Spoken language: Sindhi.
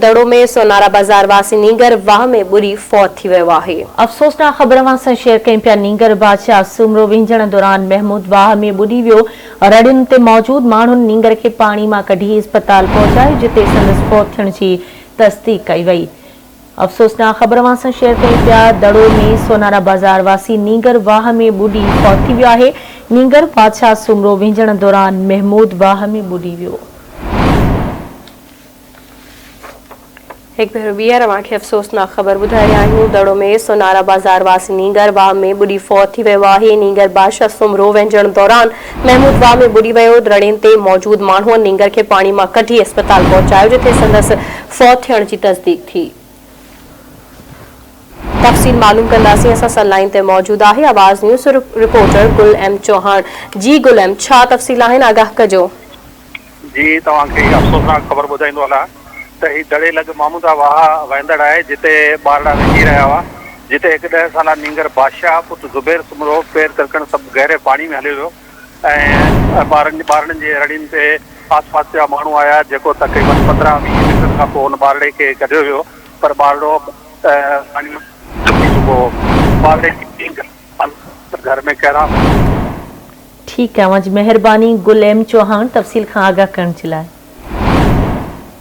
دڙو ۾ سونارا بازار واسي نينگر واهه ۾ ٻڏي فوت ٿي ويو آهي. افسوسناڪ خبر اوهان سان شيئر ڪيون پيا نينگر بادشاهه سومرو وهنجڻ دوران محمود واهه ۾ ٻڏي ويو، رڙين تي موجود ماڻهن نينگر کي پاڻي مان ڪڍي اسپتال پهچايو جتي سندس فوت ٿيڻ جي تصديق ڪئي وئي. افسوسناڪ خبر اوهان سان شيئر ڪيون پيا دڙو ۾ سونارا بازار واسي نينگر واهه ۾ ٻڏي فوت ٿي ويو آهي، نينگر بادشاهه سومرو وهنجڻ دوران محمود واهه ۾ ٻڏي ويو. هڪ ڀيرو ٻيهر اوهان کي افسوسناڪ خبر ٻڌائي رهيا آهيون دڙو ۾ سونارا بازار واسي نينگر واهه ۾ ٻڏي فوت ٿي ويو آهي، نينگر بادشاهه سومرو وهنجڻ دوران محمود واهه ۾ ٻڏي ويو، رڙين تي موجود ماڻهن نينگر کي پاڻي مان ڪڍي اسپتال پهچايو جتي سندس فوت ٿيڻ جي تصديق ٿي. تفصيل معلوم ڪنداسين اسان سان لائين تي موجود آهي آواز نيوز رپورٽر گل ايم چوهاڻ جي گل ايم ڇا تفصيل آهن آگاهه ڪجو. جي توهان کي هي افسوسناڪ خبر ٻڌائيندو هلان ته هي دڙي لڳ محمودا واهه وهندڙ آهي جتي ٻارڙا ويهي رهيا هئا جتي هڪ ڏهه سالا نينگر بادشاهه پٽ زبير سومرو پير ترڪڻ سبب گهري پاڻي ۾ هليو ويو ۽ ٻارن ٻارڙن جي رڙين تي آس پاس جا ماڻهو آيا جيڪو تقريبن 15 20 منٽن کان پوء ان ٻارڙي کي ڪڍيو ويو پر ٻارڙو پاڻي ۾ ٿي چڪو هو ٻارڙي کي گهر ۾ ڪهرام. ٺيڪ آهي اوهان جي مهرباني گل ايم چوهاڻ تفصيل کان آگاهه ڪرڻ جي لاء.